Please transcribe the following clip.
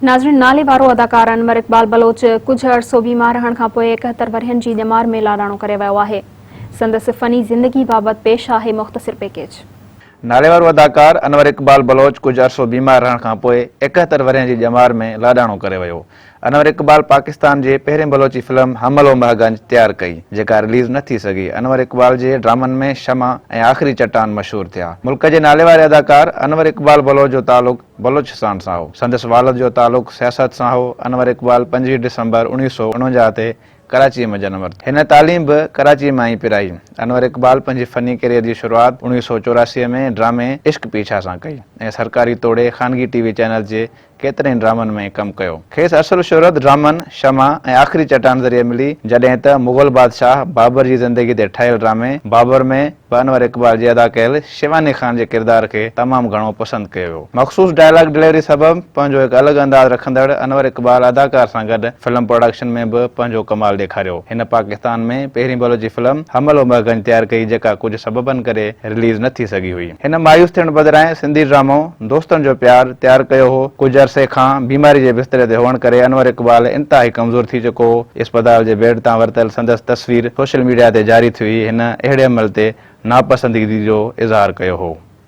ناظرين نالي وارو اداڪار انور اقبال بلوچ ڪجهه عرصو بيمار رهڻ کانپوء 71 ورهين جي ڄمار ۾ لاڏاڻو ڪري ويو آهي. سندس فني زندگي بابت پيش آهي مختصر پيڪيج. ناليوارو اداڪار انور اقبال بلوچ ڪجهه عرصو بيمار رهڻ کانپوء 71 ورهين جي ڄمار ۾ لاڏاڻو ڪري ويو. انور اقبال پاڪستان جي پهرين بلوچي فلم حمل و مهگنج تيار ڪئي، جيڪا رليز نه ٿي سگهي. انور اقبال جي ڊرامن ۾ شمع ۽ آخري چٽان مشهور ٿيا. ملڪ جي ناليواري اداڪار انور اقبال بلوچ جو تعلق بلوچستان سان هو. سندس والد جو تعلق سياست سان هو. انور اقبال 25 ڊسمبر 1949 تي ڪراچيء ۾ جنم ورتو. هن تعليم به ڪراچيء مان ئي پرائي. انور اقبال پنهنجي فني ڪيريئر جي شروعات 1984 ۾ ڊرامي عشق پيڇا سان ڪئي ۽ سرڪاري توڙي خانگي ٽي وي چينلز جي ڪيترن ئي ڊرامن ۾ ڪم ڪيو. کيس اصل شهرت ڊرامن شمع ۽ آخري چٽان ذريعي ملي، جڏهن ته مغل بادشاهه بابر جي زندگي تي ٺهيل ڊرامي بابر ۾ به انور اقبال جي ادا ڪيل شيواني خان جي ڪردار کي تمام گهڻو پسند ڪيو ويو. مخصوص ڊائلاگ ڊليوري سبب پنهنجو هڪ الڳ انداز رکندڙ انور اقبال اداڪار سان گڏ فلم پروڊڪشن ۾ به پنهنجو ڪمال ڏيکاريو. هن پاڪستان ۾ پهرين بلوچي فلم حمل و مهگنج تيار ڪئي جيڪا ڪجهه سببن ڪري رليز نه ٿي سگهي هئي. هن مايوس ٿيڻ بدران سنڌي ڊرامو دوستن جو پيار تيار ڪيو هو. ڪجهه عرصي کان بيماري جي بستري تي هئڻ ڪري انور اقبال انتهائي ڪمزور ٿي چڪو هو. اسپتال جي بيڊ تان ورتل سندس تصوير سوشل ميڊيا تي جاري ٿي هئي. هن اهڙي عمل تي ناپسنديدگي جو اظهار ڪيو هو.